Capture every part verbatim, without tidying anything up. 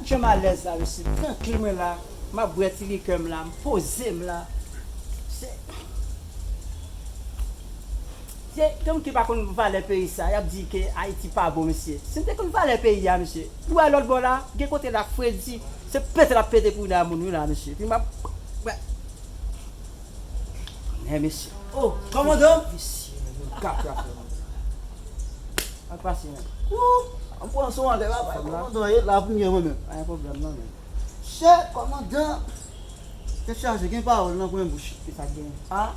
Jan m alèz la, mesye. Trankil mwen la. M ap bwè ti likè m la. M poze m la. Se, se, gen moun ki pa konn valè peyi sa. Y ap di ke Ayiti pa bon, mesye. Si m te konn valè peyi a, mesye. Ou wè lòt bò la, gen kote la fredi. Se pete l ap pete pou nan moun, wi, la, mesye. Pi m ap bwè. Men, mesye. Oh, kòmandan! Visye, men, moun gate afè, men. Sa k pase, men? Wou! An pran sou anlè la, kòmandan, e la pou m ye mwen menm. Pa gen pwoblèm, non, men. Chè, kòmandan! Tèt chaje, gen pawòl nan pwen bouch. Ki sa k gen? A?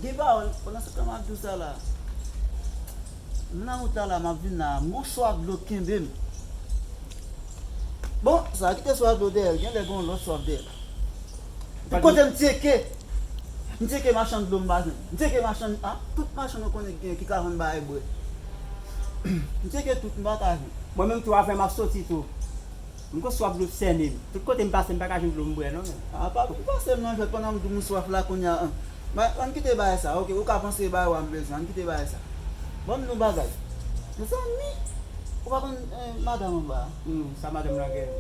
Gen pawòl, pandan se tan m ap di w sa la. M nan wout la, la, m ap vin la, m gon swaf dlo k kenbe m. Bon, sa kite swaf dlo dèyè l, genlè gen yon lòt swaf dèyè l. Tout kote m tcheke, m tcheke machann dlo m pa jwenn. M tcheke machann, a, tout machann ou konnen ki gen, ki ka vann bagay bwè. M tcheke tout, m pa ka jwenn. Mwen menm tou, afè m ap soti tou. M gon swaf dlo sènen m. Tout kote m pase, m pa ka jwenn dlo m bwè, non, men. A, pa pou pase m nan jwèt pandan m di w m swaf la kounye a, an. Mwen, ann kite bagay sa, oke, ou ka panse bagay w a m bezwen, ann kite bagay sa. Ban m di w bagay. Mezanmi, ou pa konn, eh, madanm anba a? Hmm, sa madanm nan gen?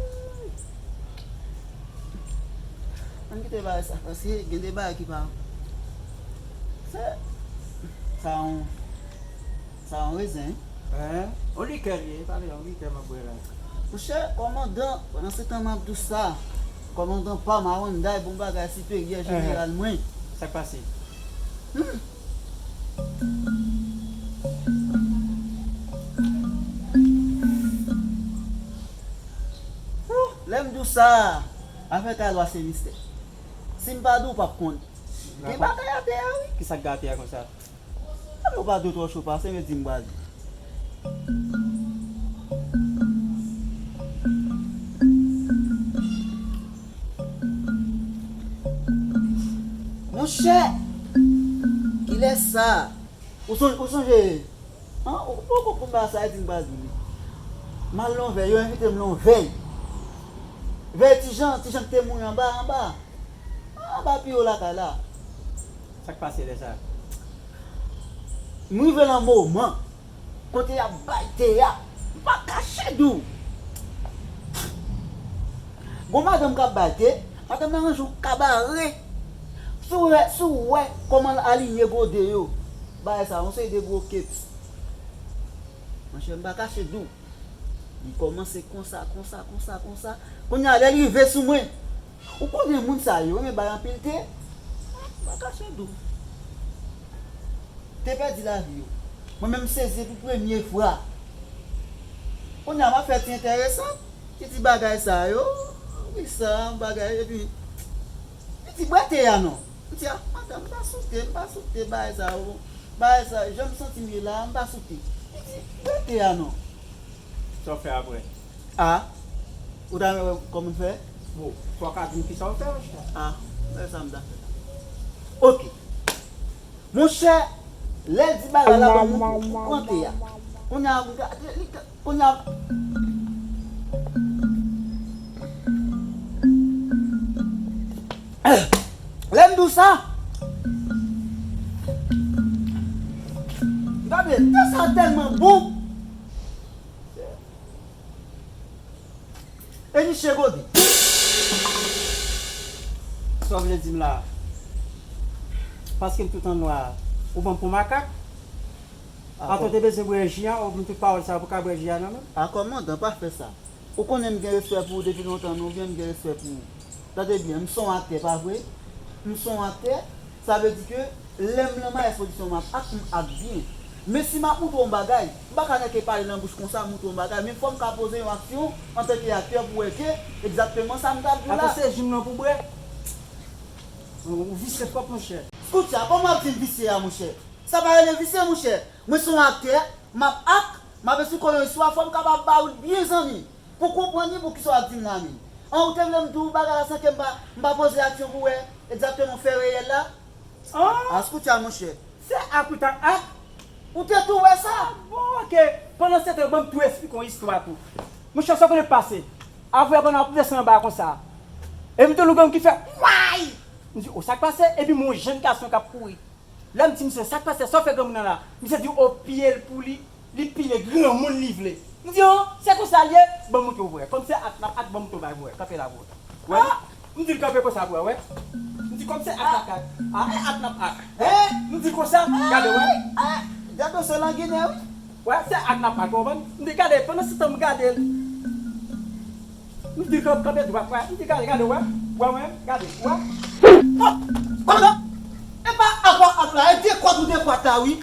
Ann kite bagay sa, paske gen de bagay ki pa. Se, sa yon, sa yon rezen. Hein? On likè l ye, pale, on likè m ap bwè la. Monchè, kòmandan, pandan se tan m ap di w sa, kòmandan pa m, Awanday, bon bagay, siperyè jeneral mwen. Sa k pase? Hmm. Wou, lè m di w sa, afè kay lwa se mistè. Si m pa di w, w p ap konn. Gen bagay atè a, wi. Ki sa k gen atè a konsa? Ann, ou pa di w twò cho pase, men di m, m pa di. Monchè, kilès sa? Ou sonje, ou sonje, an, ou poko konn ba sa, e di m pa di li. M al nan yon vèy, yo envite m nan yon vèy. Vèy Ti Jan, Ti Jan ki te mouri anba, anba. Anba pi wo lakay la. Sa k pase lè sa? M rive nan moman kote y ap bay te a. M pa kache di w. Gon madanm k ap bay te, madanm nan ranje yon kabare. Si w wè, si w wè kòman l alinye gode yo, bagay sa, yon seri de gwo keps. Monchè, m pa kache di w. Li kòmanse konsa, konsa, konsa, konsa. Kounye a, lè l rive sou mwen, ou konnen moun sa yo renmen bay anpil te. M pa kache di w. Te pèdi lavi yo. Mwen menm m sezi pou premye fwa. Kounye a, m ap fè ti enteresan, ti, ti bagay sa yo. Wi, sa, bagay, epi, li di, "Bwè te a non." M di, "A, madanm, m pa sou te, m pa sou te, bagay sa yo. Bagay sa, jan m santi m ye la, m pa sou te." Li di, "Bwè te a non." Sa w fè apre? A, ou ta renmen wè kòman m fè? Bon, fò w ka di m kisa w fè, monchè. A, men sa m ta fè. Oke. Monchè, lè l di bagay la, ban m, ou pran te a. Kounye a, li, li, kounye a, lè m di w sa, gade, te sa tèlman bon. E misye gode. Sa w vle di m la? Paske m tout an nwa, ou ban m pou makak? Atò, te bezwen bwè ji a, ou ban m tout pawòl sa pou ka bwè ji a nan men m? A, kòmandan, pa fè sa. Ou konnen m gen respè pou ou depi lontan, non, ou byen m gen respè pou ou. Tande byen, m se yon aktè, pa vre? M se yon aktè, sa vle di ke lè m nan mayès pwodiksyon, m ap ak, m ak byen. Men si m ap montre yon bagay, m pa ka nèke pale nan bouch konsa, montre yon bagay, men fò m ka poze yon aksyon antanke aktè pou wè ke egzakteman sa m t ap di w la. Atò, se ji m nan pou bwè? Ou visye twòp, monchè. Koutya, kòman w ap di m visye a, monchè? Sa pa rele visye, monchè. Mwen se yon aktè, m ap ak, m ap esplike w yon istwa, fò m kapab ba ou l byen, zanmi. Pou konprann li pou kisa w ap di m la menm. An, ou te vle m di w bagay la san ke m pa, m pa poze aksyon pou wè egzakteman fè reyèl la? An? Askoutya, monchè. Se ak ou t ap ak? Ou te tou wè sa? Bon, oke. Pandan se tan, ban m tou esplike w yon istwa tou. Monchè, sa w konnen k pase? Avè pandan w ap desann anba konsa. Epi tou, nou gen yon ki fè, way! M di, o, sa k pase? Epi m wè yon jèn gason k ap kouri. Lè m di misye, sa k pase, sa w fè granmoun nan la? Misye di, o, piye l pou li, li piye granmoun li vle. M di w, se konsa l ye. Ban m montre w vre. Kòm se ak n ap ak, ban m montre w vre. Kanpe la vre. Wè? M di l kanpe konsa vre, wè. M di kòm se ak n ap ak. A, e ak n ap ak. M di konsa, gade, wè. Gade se langinen, wi. Wè, se ak n ap ak, konprann? M di gade, pandan se tan m gade l. M di kanpe, kanpe dwat, wè. M di gade, gade, wè. Wè, wè, gade, wè. Pandan, e pa ak w ak la, e dekwat ou dekwat la, wi.